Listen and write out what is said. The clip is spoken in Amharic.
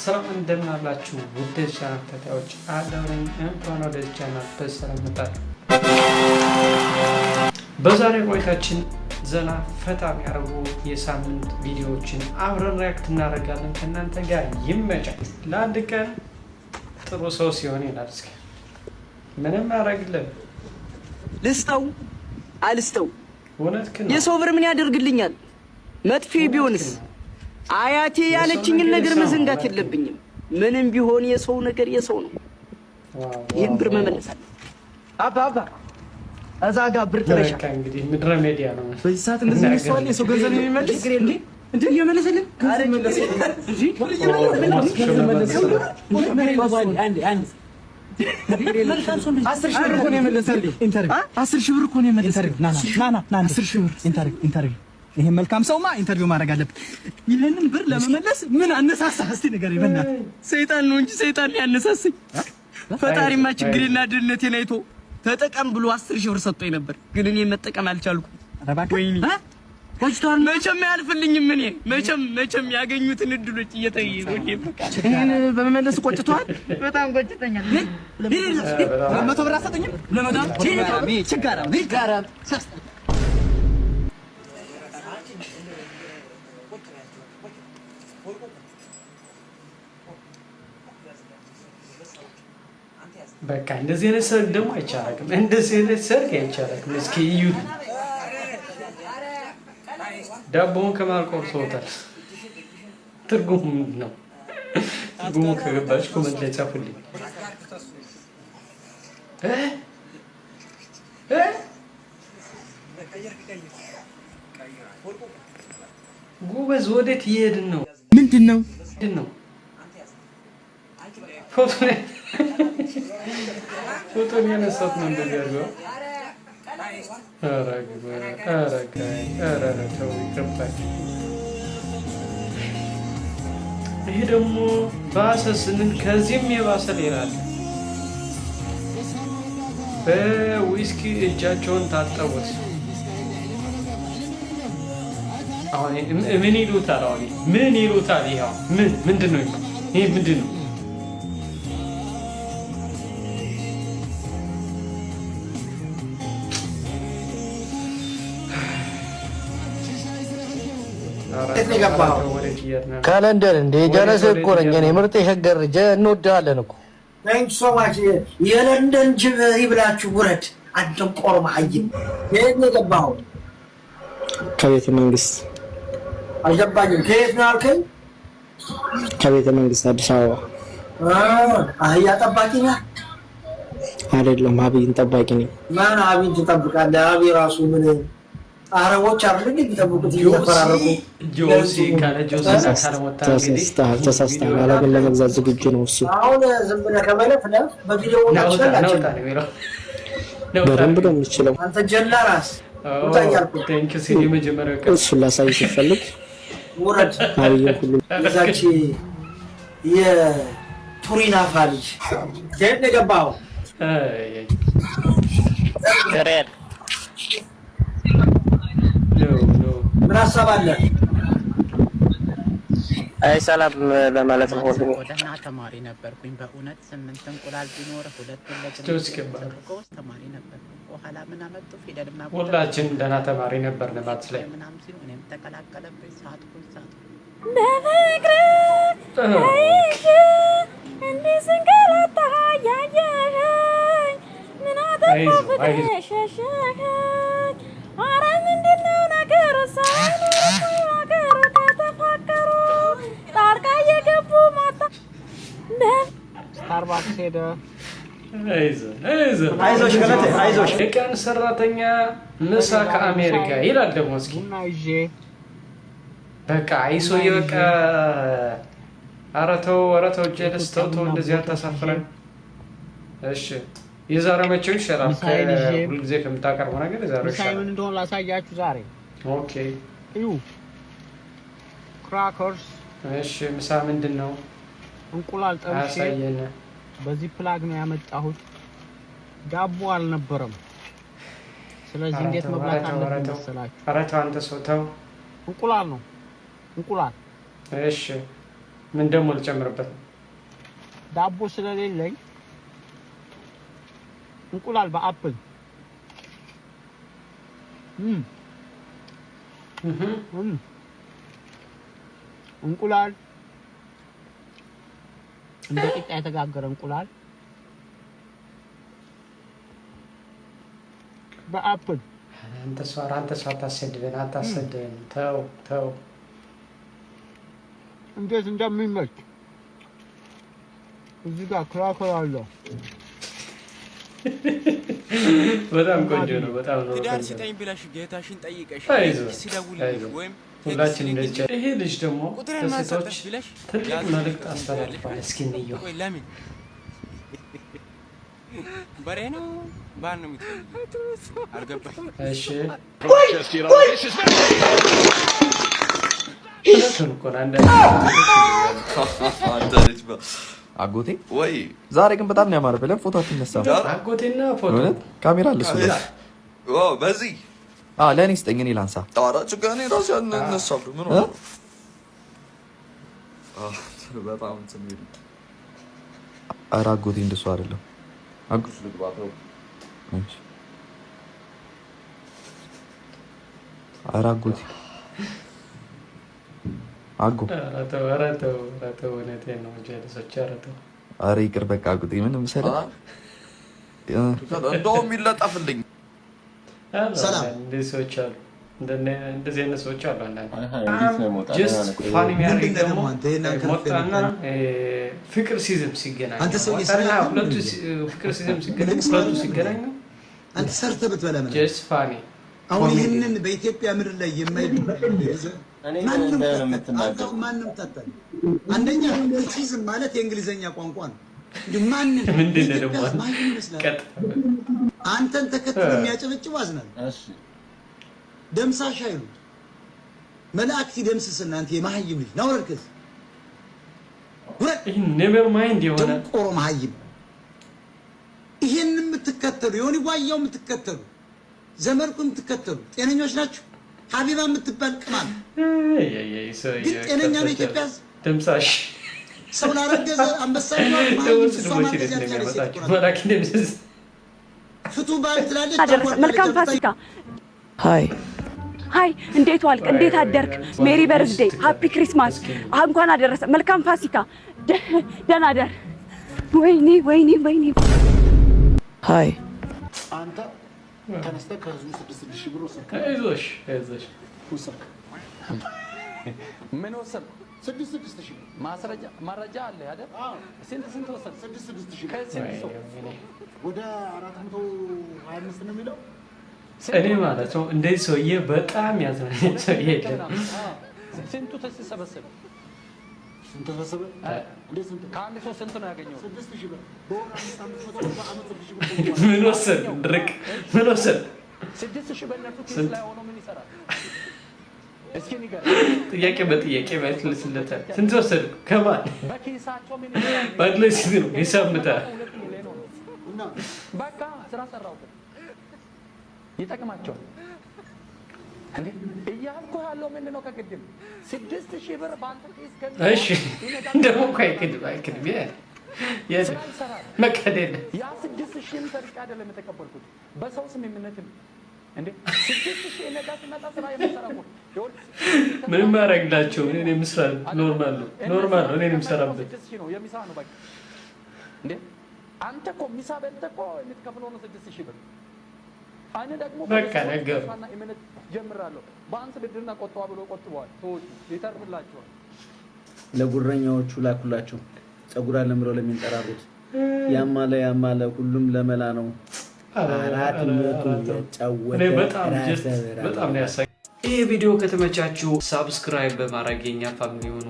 ሰላም እንደምን አላችሁ ውድ ቻናል ተከታታዮች፣ አዳም ነኝ። እንኳን ወደ ቻናል በሰላም መጣችሁ። በዛሬ ቆይታችን ዘና ፈታ የሚያደርጉ የሳምንት ቪዲዮዎችን አብረን react እናደርጋለን። ከእናንተ ጋር ይመቻል። ለአንድ ቀን ጥሩ ሰው ሲሆን ይላል። እስኪ ምንም አያደርግልን። ልስጠው አልስጠው፣ እውነትህን ነው። የሰው ብር ምን ያደርግልኛል? መጥፌ ቢሆንስ አያቴ ያለችኝን ነገር መዘንጋት የለብኝም። ምንም ቢሆን የሰው ነገር የሰው ነው። ይህን ብር መመለስ አለ። አባ አባ፣ እዛ ጋር ብር ጥለሻል። በቃ እንግዲህ ምድረ ሜዲያ ነው። በዚህ ሰዓት እንደዚህ የሚሰዋል የሰው ገንዘብ የሚመልስ ችግር የለም እንዴ፣ እየመለሰልን ገንዘብ መለሰ። አንድ 10,000 ብር እኮ ነው የመለሰልኝ። 10,000 ብር እኮ ነው የመለሰልኝ። ና ና ና ና፣ 10,000 ብር interview interview። ይሄ መልካም ሰውማ interview ማድረግ አለብን። ይህንን ብር ለመመለስ ምን አነሳሳ? እስቲ ንገረኝ በእናትህ። ሰይጣን ነው እንጂ ሰይጣን ነው ያነሳሳኝ። ፈጣሪማ ችግሬና ድህነቴን አይቶ ተጠቀም ብሎ 10,000 ብር ሰጥቶኝ ነበር፣ ግን እኔ መጠቀም አልቻልኩም። ኧረ እባክህ። ወይኔ። እ? ቆጭቶሃል? መቼም አያልፍልኝም። እኔ መቼም መቼም ያገኙትን እድሎች እየጠየቁ ይሄን በመመለስ ቆጭቶሃል? በጣም ቆጭተኛል። 100 ብር አትሰጠኝም? 200 ችጋራም ችጋራም። በቃ እንደዚህ አይነት ሰርግ ደግሞ አይቻልም። እንደዚህ አይነት ሰርግ አይቻልም። እስኪ እዩ፣ ዳቦውን ከመሃል ቆርሰውታል። ትርጉሙ ምንድን ነው? ትርጉሙ ከገባች comment ላይ ጻፉልኝ። እ እ ጎበዝ፣ ወዴት እየሄድን ነው? ምንድን ነው? ምንድን ነው? ፎቶን ያነሳት ነው እንደዚህ አድርገው። ኧረ ግባ፣ ኧረ ጋይ፣ ኧረ ኧረ ተው ይቅርባል። ይሄ ደግሞ ባሰ ስንል ከዚህም የባሰ ሌላ አለ። በዊስኪ እጃቸውን ታጠቡት። አሁን ምን ይሉታል? አሁን ምን ይሉታል? ይሄ አሁን ምን ምንድን ነው? ይሄ ምንድን ነው? የት ነው የገባኸው? ከለንደን እንደ ጀለስ እኮ ነኝ እኔ። ምርጥ የሸገር ልጅ፣ እንወድሃለን እኮ። Thank so much። የለንደን ጅብ ይብላችሁ። ውረድ አንተም ቆሮ መሀይም። ከየት ነው የገባኸው? ከቤተ መንግስት። አልገባኝም። ከየት ነው ያልከኝ? ከቤተ መንግስት አዲስ አበባ። አህያ ጠባቂ ነህ? አይደለም፣ አብይን ጠባቂ ነኝ። ማን አብይን ትጠብቃለህ? አብይ ራሱ ምን አረቦች አይደል እንዴ የሚጠብቁት እየተፈራረቁ? ጆሲ ካለ ጆሲ ካለሞታ እንግዲህ ተሳስተሃል፣ ተሳስተሃል። ዓለምን ለመግዛት ዝግጁ ነው እሱ። አሁን ዝም ብለህ ከመለፍለፍ በቪዲዮ ናውጣ ትችላለህ። ናውጣ ነው የሚለው። በደንብ ነው የሚችለው። አንተ ጀላ ራስ ውጣ እያልኩህ። Thank you ሲል የመጀመሪያው ቀን እሱን ላሳይ ሲፈልግ ውረድ። አብይን ሁሉ እዛች የቱሪናፋ ልጅ ከየት ነው የገባኸው? አይ፣ አይ። No, no. ምን ሀሳብ አለ? አይ ሰላም ለማለት ነው ወንድሜ። ደህና ተማሪ ነበርኩኝ። በእውነት ስምንት እንቁላል ቢኖር ሁለቱን ጆሲ ገባ። ጎበዝ ተማሪ ነበርኩኝ። በኋላ ምን አመጡ? ፊደልና ቁጥር ሁላችን ደህና ተማሪ ነበርን maths ላይ። ምናምን ሲሉ እኔም ተቀላቀለብኝ። ሳትኩኝ ሳትኩኝ። በፍቅር ተይዤ እንዲህ ስንገላታ ያየኸኝ ምን አጠፋ? አይዞህ፣ ፍቅሬ አይዞህ። ሸሸኸኝ። ኧረ ምንድን ነው ነገሩ? ሰው ሀገሩ ከተፋቀሩ ጣልቃ እየገቡ ማታ ስታርባክስ ሄደ። አይዞህ፣ አይዞህ። አይዞሽ ገለቴ አይዞሽ። የቀን ሰራተኛ ምሳ ከአሜሪካ ይላል ደግሞ። እስኪ ቡና ይዤ በቃ ይህ ሰውዬ በቃ ኧረ ተው፣ ኧረ ተው፣ ጀለስ ተው፣ ተው፣ እንደዚህ አታሳፍረን። እሺ የዛሬው መቼው ይሻላል? ምሳዬን ይዤ ሁልጊዜ ከምታቀርበው ነገር የዛሬው ምሳዬ ይሻላል። ምን እንደሆነ ላሳያችሁ ዛሬ። Okay። እዩ፣ crackers። እሺ ምሳ ምንድን ነው? እንቁላል ጠብሼ አያሳየን። በዚህ plug ነው ያመጣሁት። ዳቦ አልነበረም። ስለዚህ ኧረ እንዴት ተው፣ መብላት ኧረ ተው፣ ኧረ አለብን ተው። መሰላችሁ? ኧረ ተው አንተ ሰው ተው። እንቁላል ነው እንቁላል። እሺ። ምን ደግሞ ልጨምርበት? ዳቦ ስለሌለኝ እንቁላል በ apple። እንቁላል እንደ ቂጣ የተጋገረ እንቁላል በ apple። አንተ ሰው፣ ኧረ አንተ ሰው፣ አታሰድበን፣ አታሰድበን። ተው ተው። እንዴት እንደሚመች! እዚህ ጋር cracker አለው። በጣም ቆንጆ ነው። በጣም ነው ትዳር ቆንጆ ነው። ስጠኝ ብለሽ ጌታሽን ጠይቀሽ አይዞህ፣ ሲደውልልሽ አይዞህ። ወይም ሁላችን እንደዚህ። ይሄ ልጅ ደግሞ ቁጥሬን ማን ለሴቶች ሰጠሽ ብለሽ ትልቅ ያዙ መልእክት ልቀቁኝ አስተላልፏል። እስኪ እንየው። ቆይ ለምን? በሬ ነው ባል ነው የምትፈልጊው? አልገባኝ። እሺ፣ እውነቱን እኮ ነው። አንዳንድ አንተ ልጅ አጎቴ ወይ ዛሬ ግን በጣም ነው ያማረብህ። ለምን ፎቶ አትነሳም? አጎቴና ፎቶ። እውነት ካሜራ አለ እሱ ጋር። Wow፣ በዚህ አዎ፣ ለእኔ ስጠኝ፣ እኔ ላንሳ። ኧረ ችግር፣ እኔ ራሴ እነሳለሁ። ምን ሆነ? በጣም እንትን የሚል ኧረ አጎቴ እንደሱ አይደለም። እሺ። ኧረ አጎቴ፣ አጎ ኧረ ተው፣ ኧረ ተው፣ ኧረ ተው። እውነቴን ነው። ጀለሶች፣ ኧረ ተው። ኧረ ይቅር በቃ አጎቴ። ምን መሰለህ እንደውም ይለጠፍልኝ። ሰላም። እንደዚህ ሰዎች አሉ። እንደዚህ አይነት ሰዎች አሉ። አንዳንድ just funny የሚያደርግ ደግሞ ሞጣና ፍቅር ሲዝም ሲገናኙ አንተ ሰውዬ ሞጣና ስራ ሁለቱ ፍቅር ሲዝም ሲገናኙ፣ ሁለቱ ሲገናኙ አንተ ሰርተህ ብትበላ ምን just funny። አሁን ይህንን በኢትዮጵያ ምድር ላይ የማይ ማንም ጠጣ፣ ማንም ጠጣ። አንደኛ ሲዝም ማለት የእንግሊዘኛ ቋንቋ ነው። እንዲሁ ማንን ምንድን ነው ደግሞ? ኢትዮጵያ ማን ይመስላል? አንተን ተከትሎ የሚያጨበጭቡ አዝናለሁ። ደምሳሽ አይሉ መላእክት ይደምስስና አንተ የመሀይም ልጅ ና ውረድ፣ ከዚህ ውረድ። ይህ never mind የሆነ ደንቆሮ መሀይም። ይሄን የምትከተሉ፣ የሆነ ጓያው የምትከተሉ፣ ዘመድኩን የምትከተሉ ጤነኞች ናችሁ? ሀቢባ የምትባል ቅማል ግን ጤነኛ ነው ኢትዮጵያ ሕዝብ? ደምሳሽ ሰው ላረገዘ አንበሳ ደግሞ መሀይም እሷ ስድቦች ማርገዝ እንዴት ያልቻለች ሴት እንደሚያመጣቸው እኮ ናት። መላክ እንደሚስስ ፍቱ ባል ትላለች። አደረሰ። መልካም ፋሲካ። Hi። Hi፣ እንዴት ዋልክ? እንዴት አደርክ? Merry birthday፣ happy Christmas። እንኳን አደረሰ። መልካም ፋሲካ። ደህና ደር። ወይኔ ወይኔ ወይኔ። Hi። አንተ ተነስተህ ከህዝቡ 6,000 ብር ወሰድክ። አይዞሽ አይዞሽ። ወሰድክ። ምን ወሰድኩ? 6,000 ብር። ማስረጃ መረጃ አለ አይደል? ስንት ስንት ወሰድክ? 6,000 ብር። ከስንት ሰው? ወደ 425 ነው የሚለው። እኔ ማለት ነው እንደዚህ ሰውዬ በጣም ያዝናኝ ሰውዬ የለም። ስንቱ ተሰበሰበ? ስንት ተሰበሰበ? እንዴት ስንት? ከአንድ ሰው ስንት ነው ያገኘው? 6,000 ብር በወር 5,500 ብር፣ በአመት 6,000 ብር። ምን ወሰድ ድርቅ ምን ወሰድ? 6,000 በእነሱ ኪስ ስንት? ላይ ሆኖ ምን ይሰራል? እስኪ ንገረኝ። ጥያቄ በጥያቄ መልስለታል። ስንት ወሰድ ከማን? በኪሳቸው ምን ይሰራል? በአንድ ላይ ስንት ነው ሂሳብ ምታ። 2 ሚሊዮን ሆነ። በቃ ስራ ሰራሁበት። ይጠቅማቸዋል እንዴ እያልኩ ያለው ምንድን ነው? ከቅድም 6,000 ብር በአንተ ኪስ እሺ ደግሞ እኮ አይክድም አይክድም። ስራ ይሰራል። መካድ የለም። ያ 6,000ም ሰርቄ አይደለም የተቀበልኩት፣ በሰው ስምምነት ነው። እንዴ 6,000 እኔ ጋር ሲመጣ ስራ የምሰራ እኮ ይኸውልህ፣ ምንም አያደርግላቸውም። እኔ የምስራ normal ነው normal ነው። እኔ የምሰራበት 6,000 ነው የሚሳ ነው በቃ። እንዴ አንተ እኮ ሚሳ በልተህ እኮ የምትከፍለው ነው 6,000 ብር። እኔ ደግሞ በቃ ነገሩ። ተስፋና እምነት ጀምራለሁ። ባንክ ብድርና ቆጥባ ብሎ ቆጥበዋል። ሰዎቹ ይተርፍላቸዋል። ለጉረኛዎቹ ላኩላቸው። ጸጉር አለም ብለው ለሚንጠራሩት ያማለ ያማለ ሁሉም ለመላ ነው። 400 ያጫወተ እኔ በጣም ራሰ just በራ በጣም ነው ያሳቀኝ። ይህ ቪዲዮ ከተመቻችሁ subscribe በማድረግ የኛ family ሆኑ።